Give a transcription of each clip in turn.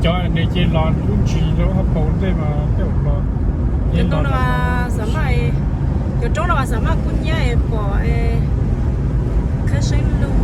Cov nws ces los lub ntsis lub hauv paus ntej mas tej zaum los. Cov ntoo no mas xav maj, cov roob no mas xav maj kub nyab es pom es khab seeb lug.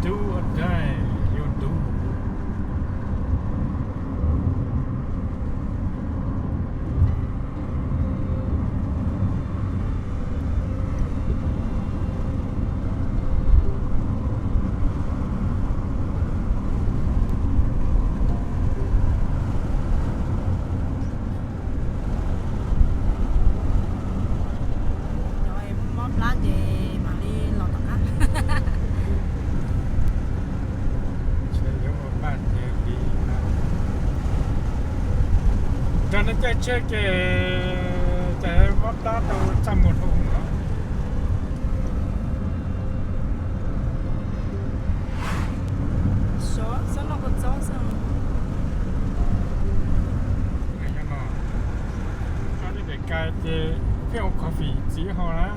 Do or die, you do. Mob plab ces mam li los tom qab. Nrog nej caij tsheb ces cas mob plab tau txaj muag dhau no. Xyov, xyov no kua txob xwb. Nyob no, nyob tej pem kais ces pheej ua coffee txiv hau na.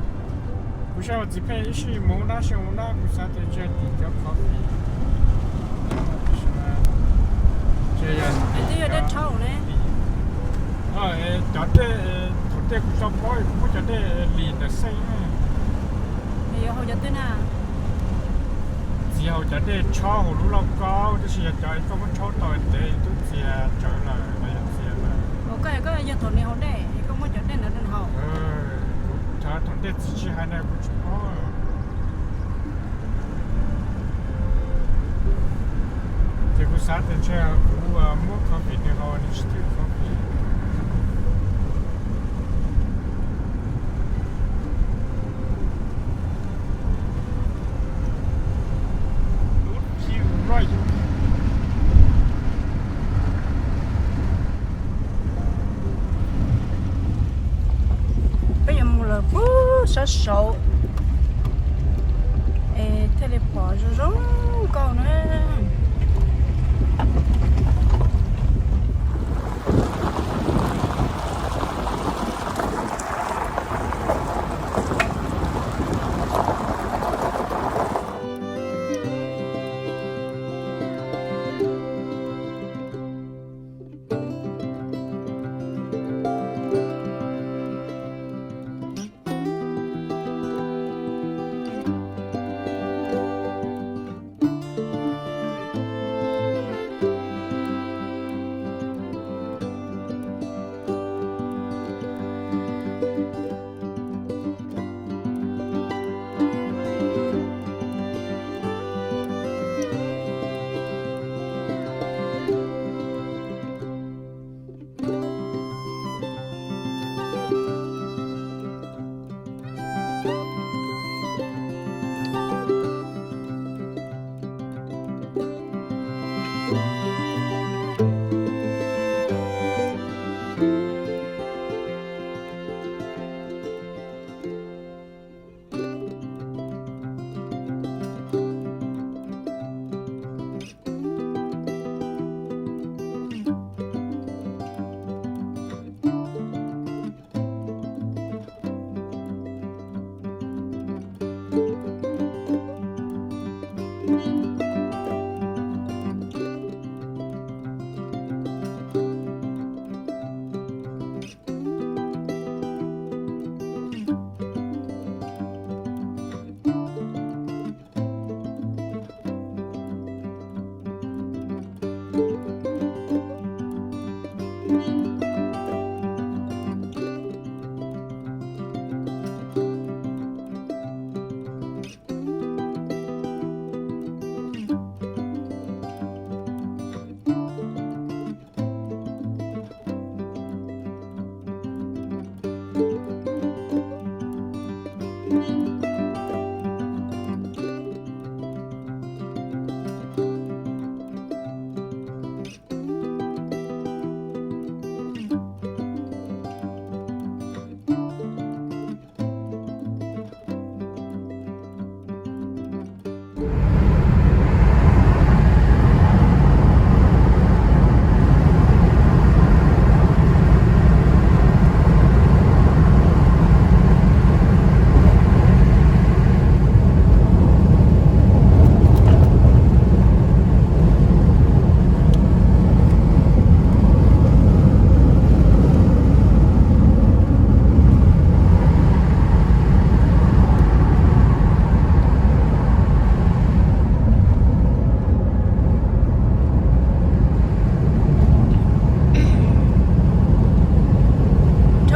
Kuv saib ua txiv pheej ib sij mus ua nab sij ua nab, kuv xav tias ntshe tim cov coffee. Twb yog dej tshob ne. Cov dej, thaum tej kuv tso pob kuv muab cov dej lis ntawm xeej. Yuav hau cov twg na? Txiv hau cov dej tshob hauv lub lauj kaub, tab sis yog cov koj muab tshob tau ntev twb txias tsawv lawm los yog txias lawm. Ua koj, koj yog thaum nws haus dej es koj muab cov dej ntawd rau nws haus. Thaum ntej txiv tsis hais na kuv tsis paub. Ces kuv xav tias ntshe kuv muab coffee nws haus nws tsis twb coffee. Saud es thiaj li pom zoo zoo nkauj na.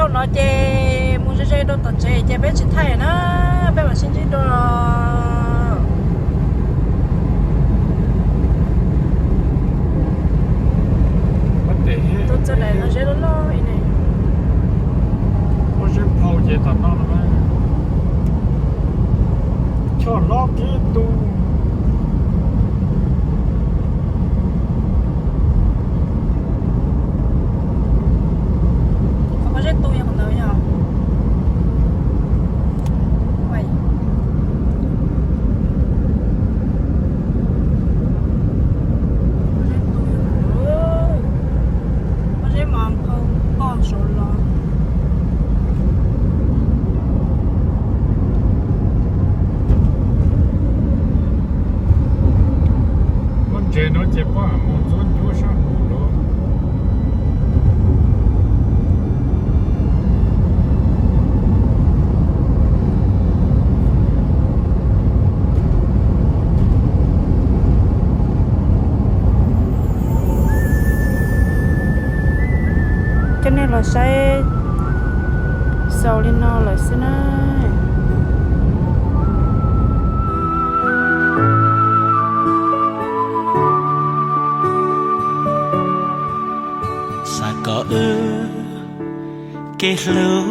Dhau no ces mus ze ze rau tom tsev ces peb tsis thaij na, peb mam sib ntsib dua. Tus txawj daim no zeb loj loj li ne. Muaj zeb phau ces tom no los mas choj hlob kiag tus. Qhov pob zeb tu yog qhov ntawd yog. Pob zeb mas phau toj saud los. Lub ntses no ces poj mus ntxuav ncuab sab hauv los. Coj nej los saib xaus li no lawm xwb na. Xav kom wb kev hlub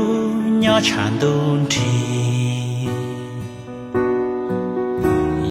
nyob tshav ntuj nrig.